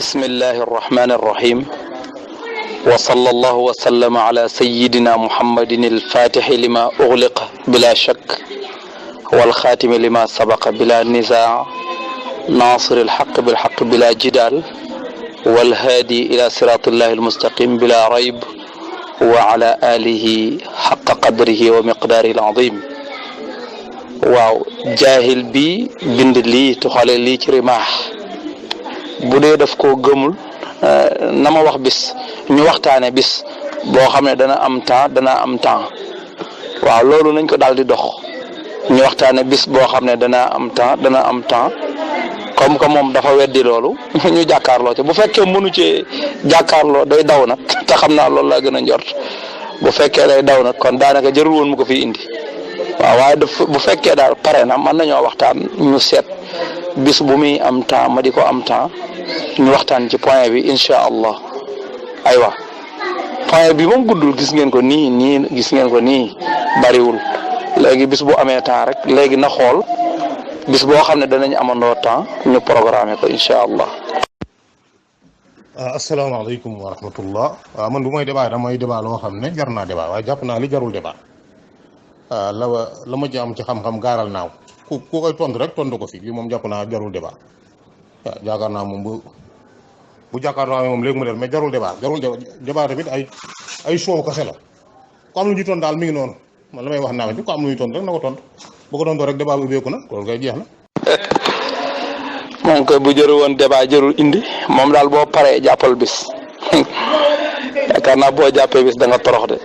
بسم الله الرحمن الرحيم وصلى الله وسلم على سيدنا محمد الفاتح لما أغلق بلا شك والخاتم لما سبق بلا نزاع ناصر الحق بالحق بلا جدال والهادي إلى صراط الله المستقيم بلا ريب وعلى آله حق قدره ومقداره العظيم waaw jaahil bi bind lii tuxale lii ci rimaax bu dee daf koo gëmul na ma wax bis ñu waxtaane bis boo xam ne dana am temps waaw loolu nañ ko daal di dox ñu waxtaane bis boo xam ne dana am temps comme que moom dafa weddi loolu ñu jàkkaarloo ci bu fekkee mënu ci jàkkaarloo day daw nag te xam naa loolu laa gën a njort bu fekkee day daw nag kon daanaka jërul woon mu ko fi indi waaw waaye bu fekkee daal pare na mën nañoo waxtaan ñu seet bis bu muy am temps ma di ko am temps ñu waxtaan ci point bi incha allah aywa point bi moom guddul gis ngeen ko nii bariwul léegi bis bu amee temps rek léegi na xool bis boo xam ne danañ amandoo temps ñu programmer ko incha allah. asalaamaaleykum wa rahmatullah. waaw man bu may débat damay débat loo xam ne jar naa débat waaye jàpp naa li jarul débat. la ma ci am ci xam-xam gaaral naaw ku koy tontu rek tontu ko fi lii moom jàpp naa jarul débat waaw jaakaar naa moom bu jàkkaarloo moom léegi mu der mais jarul débat tamit ay soow kase la ku am lu ñu tontu daal mi ngi noonu man la may wax naa bi ku am lu ñu tontu rek na ko tontu bu ko tontoo rek débat bi ubbeeku na loolu kay jeex na. moom koy bu jëru woon débat jërul indi moom daal boo paree jàppal bis yaakaar naa boo jàppee bis da nga torox de.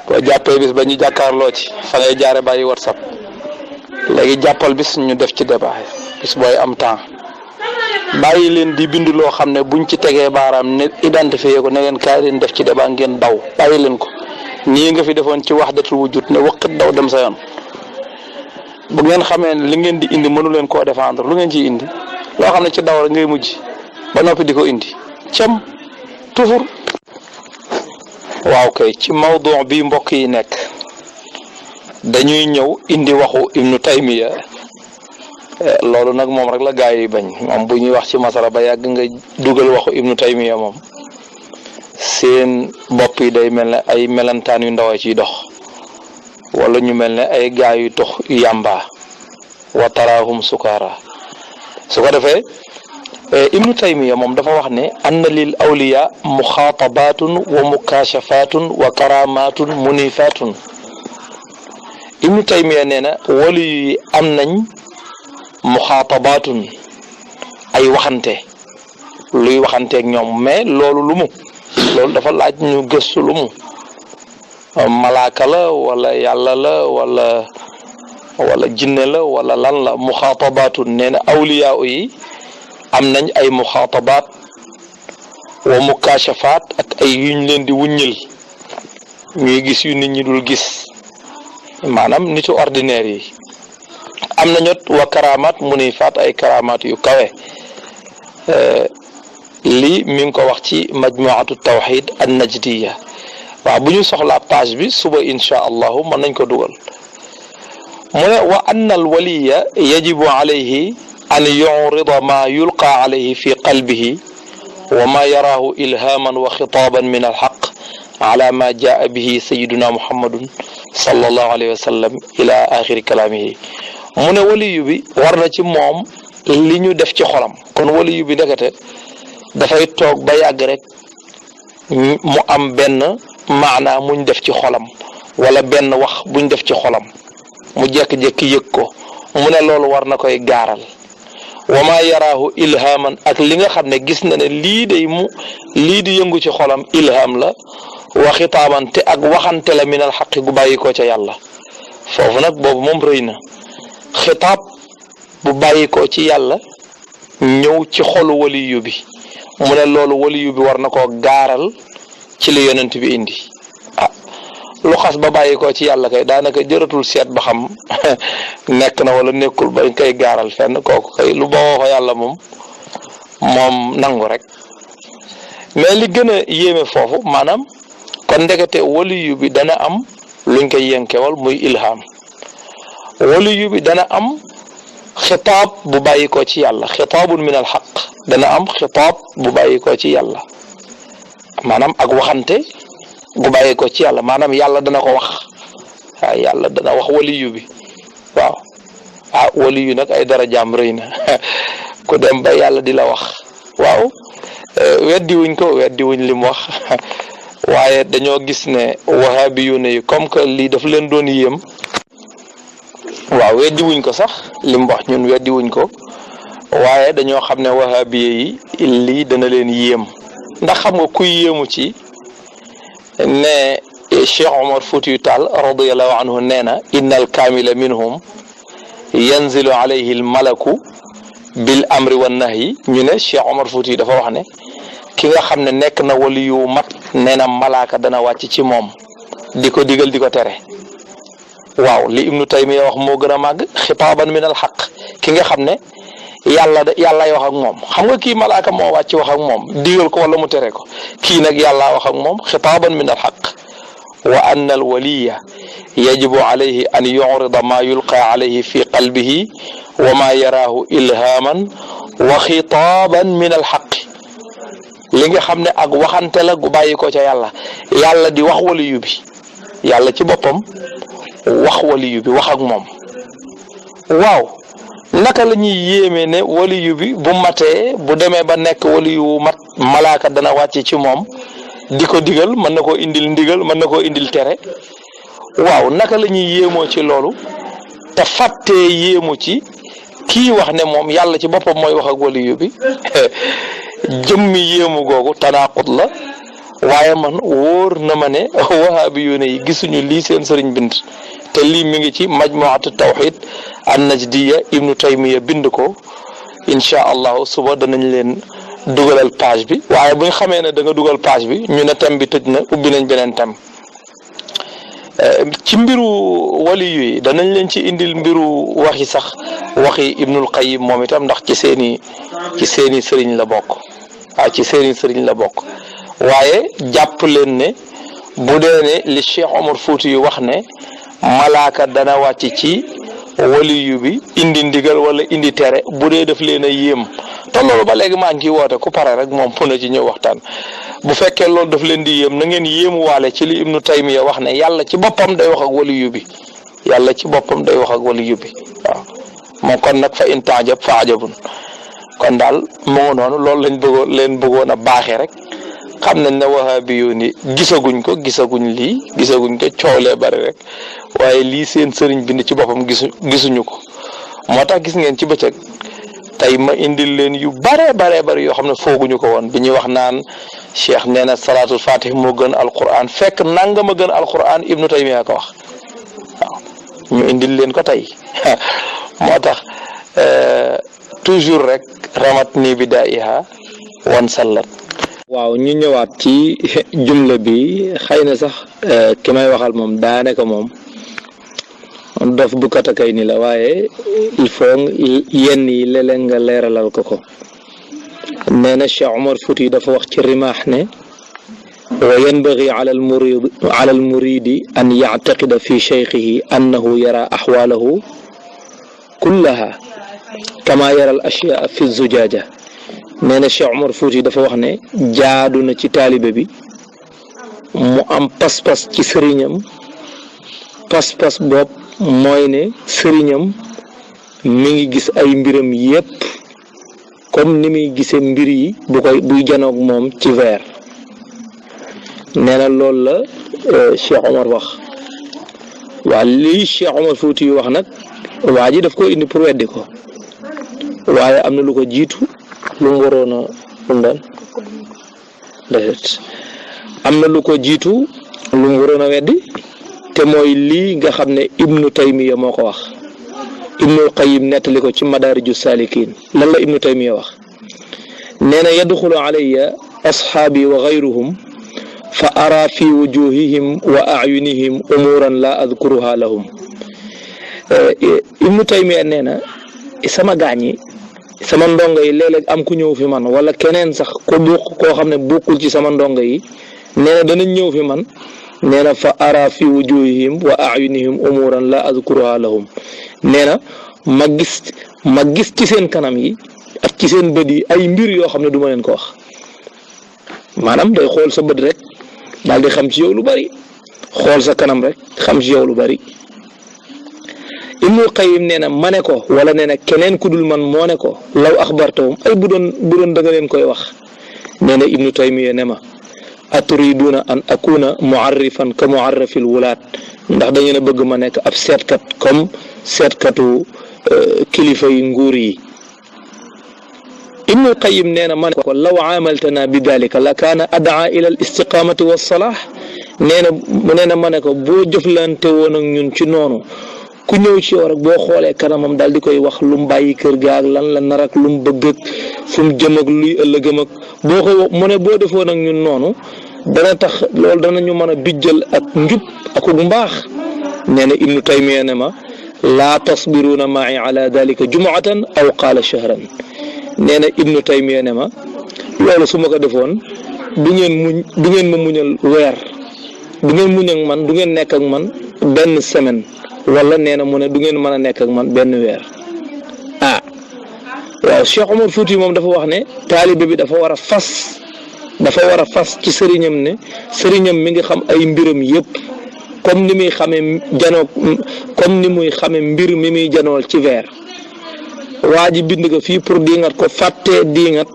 boo jàppee bis ba ñu jàkkaarloo ci fa ngay jaare bàyyi WhatsApp léegi jàppal bis ñu def ci débat bis booy am temps bàyyi leen di bind loo xam ne buñ ci tegee baaraam ne identifié ko ne leen kaay leen def ci débat ngeen daw bàyyi leen ko ñii nga fi defoon ci wahdatul wujud ne waqit daw dem sa yoon bu ngeen xamee ne li ngeen di indi mënu leen koo défendre lu ngeen ciy indi loo xam ne ci daw rek ngay mujj ba noppi di ko indi cam toujours. waaw kay ci mawdu bi mbokk yi nekk dañuy ñëw indi waxu ibnu taymiya loolu nag moom rek la gaa yi bañ moom bu ñuy wax ci masala ba yàgg nga dugal waxu ibnu taymiya moom seen bopp yi day mel ne ay melantaan yu ndaw a ciy dox wala ñu mel ne ay gaa yu tox yàmba wa taraahum sukaara su ko defee ibnu taymiya moom dafa wax ne anna lil awliya muxaatabatun wa mukashafatun wa karamatun munifatun ibnu taymiya nee na wali yi am nañ muxaatabatun ay waxante luy waxanteeg ñoom mais loolu loolu dafa laaj ñu gëstu lu mu malaaka la wala yàlla la wala jinne la wala lan la muxaatabatun nee na awliya yi am nañ ay muxaatabaat wa mukashafaat ak ay yuñ leen di wuññil ñuy gis yu nit ñi dul gis maanaam nitu ordinaire yi am nañot wa karamaat munifaat ay karamaat yu kawe lii mi ngi ko wax ci majmuatu tawxid an najdiya waaw bu ñu soxlaa page bi suba insha allahu mën nañ ko dugal mu ne wa anna al waliya yajibu alayhi an yurida ma yulqa alayhi fi qalbihi wa ma yaraahu ilhaman wa xitaaban min alxaq ala ma jaa bihi sayiduna muhammadun sallallahu alayhi wa sallam ila axiri kalaamihi mu ne waliyu bi war na ci moom li ñu def ci xolam kon waliyu bi ndekete dafay toog ba yàgg rek mu am benn maanaa muñ def ci xolam wala benn wax buñ def ci xolam mu jékki-jékki yëg ko mu ne loolu war na koy gaaral wa ma yaraahu ilhaman ak li nga xam ne gis na ne lii di yëngu ci xolam ilham la wa xitaaban te ak waxante la minal xaqi gu bàyyi ko ca yàlla foofu nag boobu moom rëy na xitaab bu bàyyi ko ci yàlla ñëw ci xolu waliyu bi mu ne loolu waliyu bi war na koo gaaral ci li yonent bi indi lu xas ba bàyyi ko ci yàlla kay daanaka jëratul seet ba xam nekk na wala nekkul bañ koy gaaral fenn kooku kay lu bawoo ko yàlla moom nangu rek mais li gën a yéeme foofu maanaam kon ndekete waliyu bi dana am luñ koy yenkewal muy ilham waliyu bi dana am xitaab bu bàyyi ko ci yàlla xitaabun min al xaq dana am xitaab bu bàyyi ko ci yàlla maanaam ak waxante gu bàyyi ko ci yàlla maanaam yàlla dana ko wax waaw yàlla dana wax waliyu bi waaw waliyu nag ay darajaam rëy na ku dem ba yàlla di la wax waaw weddi wuñ li mu wax waaye dañoo gis ne wahabiyuune yi comme que lii daf leen doon yéem waaw weddi wuñ ko sax li mu wax ñun weddi wuñ ko waaye dañoo xam ne wahabiye yi lii dana leen yéem ndax xam nga kuy yéemu ci ne Cheikh Omar Foutiyu Tall radiyallahu anhu nee na innal kaamila minhum yanzilu alayhi al malaku bil amri wan nahyi ñu ne Cheikh Omar Foutiyu dafa wax ne ki nga xam ne nekk na wali yu mat nee na malaaka dana wàcc ci moom di ko digal di ko tere waaw li Ibnu Taymiya wax moo gën a màgg xitaaban min al xaq ki nga xam ne yàllaay wax ak moom xam nga kii malaaka moo wàcc wax ak moom digal ko wala mu tere ko kii nag yàllaa wax ak moom xitaaban min al xaq wa anna al waliya yajibu alayhi an yurida ma yulqa alayhi fi qalbihi wa ma yaraahu ilhaman wa xitaaban min al xaq li nga xam ne ak waxante la gu bàyyi ko ca yàlla di wax waliyu bi yàlla ci boppam wax waliyu bi wax ak moom waaw naka la ñuy yéeme ne waliyu bi bu matee bu demee ba nekk waliyu mat malaaka dana wàcc ci moom di ko digal mën na koo indil ndigal mën na koo indil tere waaw naka la ñuy yéemoo ci loolu te fàttee yéemu ci kii wax ne moom yàlla ci boppam mooy wax ak waliyu bi jëmmi yéemu googu tanaqut la waaye man wóor na ma ne wahabiyuune yi gisuñu lii seen sëriñ bind te lii mi ngi ci majmuatu tawxid an najdiya Ibnu Taymiya bind ko incha allahu suba danañ leen dugalal page bi waaye bu ñu xamee ne da nga dugal page bi ñu ne thème bi tëj na ubbi nañ beneen thème ci mbiru waliyu yi danañ leen ci indil mbiru waxi Ibnul Qayyim moom itam ndax ci seeni sëriñ la bokk waaw ci seeni sëriñ la bokk waaye jàpp leen ne bu dee ne li Cheikh Omar Fouti yu wax ne malaaka dana wàcc ci waliyu bi indi ndigal wala indi tere bu dee def leen a yéem te loolu ba léegi maa ngi ciy woote ku pare rek moom mën na ci ñëw waxtaan bu fekkee loolu daf leen di yéem na ngeen yéemuwaale ci li Ibnu Taymiya wax ne yàlla ci boppam day wax ak waliyu bi yàlla ci boppam day wax ak waliyu bi waaw moom kon nag fa in taajab fa ajabun kon daal moo noonu loolu lañ bëggoon a baaxee rek xam nañ ne wahabiyuun yi gisaguñ ko gisaguñ ko coolee bari rek waaye lii seen sëriñ bind ci boppam gisuñu ko moo tax gis ngeen ci bëccëg tey ma indil leen yu bare yoo xam ne fooguñu ko woon bi ñuy wax naan cheikh nee na salaatul fatih moo gën alquran fekk nangama gën alquran Ibnu Taymiya ko wax waaw ñu indil leen ko tey moo tax toujours rek ramat nii bi daiha wan sallat waaw ñu ñëwaat ci jumla bi xëy na sax ki may waxal moom daanaka moom dof bu katakay ni la waaye il faut yenn yi léeg-léeg nga leeralal ko nee na Cheikh Omar Fouti dafa wax ci rimaax ne wa yanbaghi ala al muridi an yactaqida fi cheikhihi annahu yara axwaalahu kullaha kama yara al ashyaa fi zujaja nee na Cheikh Omar Fouti dafa wax ne jaadu na ci taalibe bi mu am pas-pas ci sëriñam pas-pas bopp mooy ne sëriñam mi ngi gis ay mbiram yépp comme ni muy gisee mbir yi buy janoog moom ci weer nee na loolu la Cheikh Omar wax waa lii Cheikh Omar Fouti yu wax nag waa ji daf ko indi pour weddi ko waaye am na lu ko jiitu lu mu waroon a dundal déedéet am na lu ko jiitu lu mu waroon a weddi te mooy lii nga xam ne Ibnu Taymiya moo ko wax Ibnul Qayyim nettali ko ci Madaariju Saalikiin lan la Ibnu Taymiya wax nee na yadxulu alayya ashaabi wa gayruhum fa ara fi wujuhihim wa ayunihim umuran la adkuruha lahum Ibnu Taymiya nee na sama gaañ yi sama ndongo yi léeg-léeg am ku ñëw fi man wala keneen sax koo xam ne bokkul ci sama ndongo yi nee na danañ ñëw fi man nee na fa ara fi wujuhihim wa ayunihim umuran la azkuruha lahum nee na ma gis ci seen kanam yi ak ci seen bët yi ay mbir yoo xam ne du ma leen ko wax maanaam day xool sa bët rek daal di xam ci yow lu bari xool sa kanam rek xam ci yow lu bari. Ibnul Qayyim nee na ma ne ko wala nee na keneen ku dul man moo ne ko law axbartahum ay bu doon da nga leen koy wax nee na Ibnu Taymiya ne ma aturiduuna an akuna muarrifan ka muarrafil wulaat ndax dañu ne bëgg ma nekk ab seetkat comme seetkatu kilifa yi nguur yi. Ibnul Qayyim nee na ma ne ko law aamaltana bi dalika la kaana adaa ila al istiqamati wa salah nee na ma ne ko boo jëflante woon ak ñun ci noonu ku ñëw ci yow rek boo xoolee kanamam daal di koy wax lu mu bàyyi kër ga ak lan la nar ak lu mu bëgg ak fu mu jëm ak luy ëllëgëm ak boo ko mu ne boo defoon ak ñun noonu dana tax loolu danañu mën a bijjal ak njub ak bu mbaax. nee na Ibnu Taymiya ne ma laa tasbiruuna ma'i ala dalika jumu'atan aw qaala shahran nee na Ibnu Taymiya ne ma loolu su ma ko defoon du ngeen ma muñal weer du ngeen muñ ak man du ngeen nekk ak man benn semaine wala nee na mu ne du ngeen mën a nekk ak man benn weer. waaw Cheikh Omar Fouti moom dafa wax ne taalibe bi dafa war a fas ci sëriñam ne sëriñam mi ngi xam ay mbiram yëpp comme ni muy xamee mbir mi muy janool ci weer. waa ji bind ko fii pour diingat ko fàttee diingat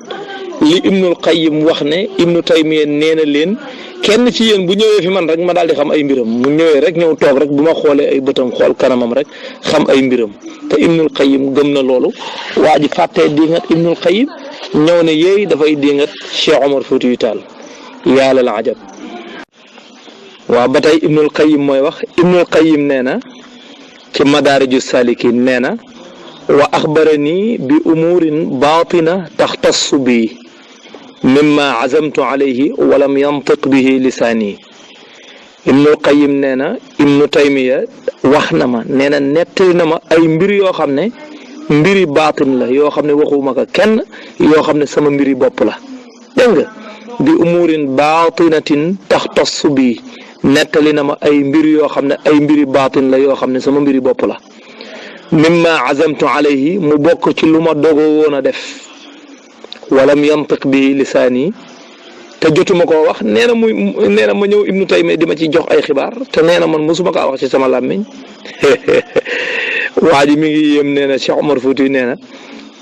li Ibnul Qayyim wax ne Ibnu Taymiya nee na leen kenn ci yéen bu ñëwee fi man rek ma daal di xam ay mbiram mu ñëwee rek ñëw toog rek bu ma xoolee ay bëtam xool kanamam rek xam ay mbiram te Ibnul Qayyim gëm na loolu. waa ji fàttee diingat Ibnul Qayyim ñëw ne yéey dafay diingat Cheikh Omar Foutiyou Tall yàlla la ajab. waaw ba tey Ibnul Qayyim mooy wax Ibnul Qayyim nee na ci Madaariju Saalikiin nee na wa axbarani bi umurin baatina taxtassu bi mimma azamtu alayhi walam yantiq bihi lisaani. Ibnul Qayyim nee na Ibnu Taymiya wax na ma nee na nettali na ma ay mbir yoo xam ne mbiri baatin la yoo xam ne waxuma ko kenn yoo xam ne sama mbiri bopp la dégg nga bi umurin baatinatin taxtassu bi nettali na ma ay mbir yoo xam ne ay mbiri baatin la yoo xam ne sama mbiri bopp la. mimma azamtu alayhi mu bokk ci lu ma dogoo woon a def walam yantiq bi lisaani te jotuma koo wax nee na ma ñëw Ibnu Taymiya di ma ci jox ay xibaar te nee na man mosuma kaa wax ci sama làmmiñ. waa ji mi ngi yéem nee na Cheikh Omar Fouti nee na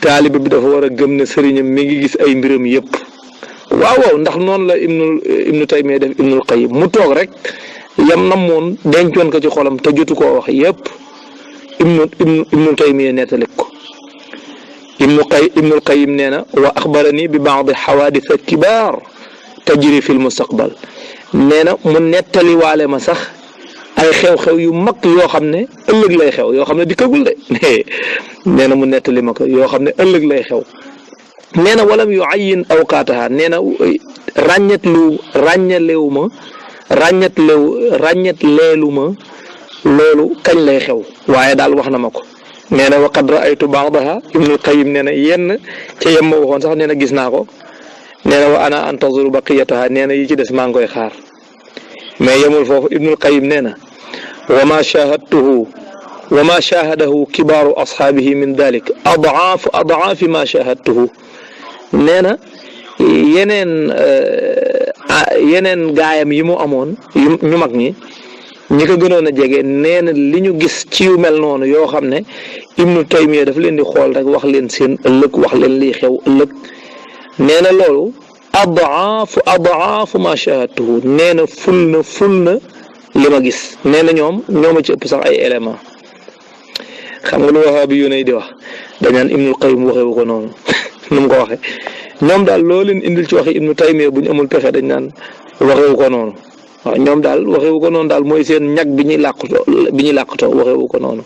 taalibe bi dafa war a gëm ne sëriñam mi ngi gis ay mbiram yëpp. waaw ndax noonu la Ibnu Taymiya def Ibnul Qayyim mu toog rek yam namoon dencoon ko ci xolam te jotu koo wax yëpp. Ibnu Taymiya nettali ko. Ibnul Qayyim nee na wa axbarani bi baadi xawaadis kibaar tajri fi lmustaqbal nee na mu nettali waale ma sax ay xew-xew yu mag yoo xam ne ëllëg lay xew yoo xam ne dikkagul de nee na mu nettali ma ko yoo xam ne ëllëg lay xew. nee na walam yu ayin awqaataha nee na ràññetleelu ma loolu kañ lay xew waaye daal wax na ma ko. nee na waqad raaytu baadaha Ibnul Qayyim nee na yenn ca yem ma waxoon sax nee na gis naa ko. nee na wa ana antazuru baqiyataha nee na yi ci des maa ngi koy xaar mais yemul foofu Ibnul Qayyim nee na wa ma shahadahu kibaaru ashaabihi min dalik adaafi ma shahadtuhu nee na yeneen gaayam yi mu amoon ñu mag ñi ko gënoon a jege nee na li ñu gis ci yu mel noonu yoo xam ne Ibnu Taymiya daf leen di xool rek wax leen seen ëllëg wax leen liy xew ëllëg nee na loolu adaafu ma shahadtuhu nee na ful na li ma gis nee na ñoo ma ci ëpp sax ay élément xam nga lu Wahaabi yu ne di wax dañaan Ibnul Qayyim waxewu ko noonu nu mu ko waxee ñoom daal loo leen indil ci waxi Ibnu Taymiya bu ñu amul pexe dañ naan waxewu ko noonu waaw ñoom daal waxewu ko noonu daal mooy seen ñag bi ñuy làqutoo waxewu ko noonu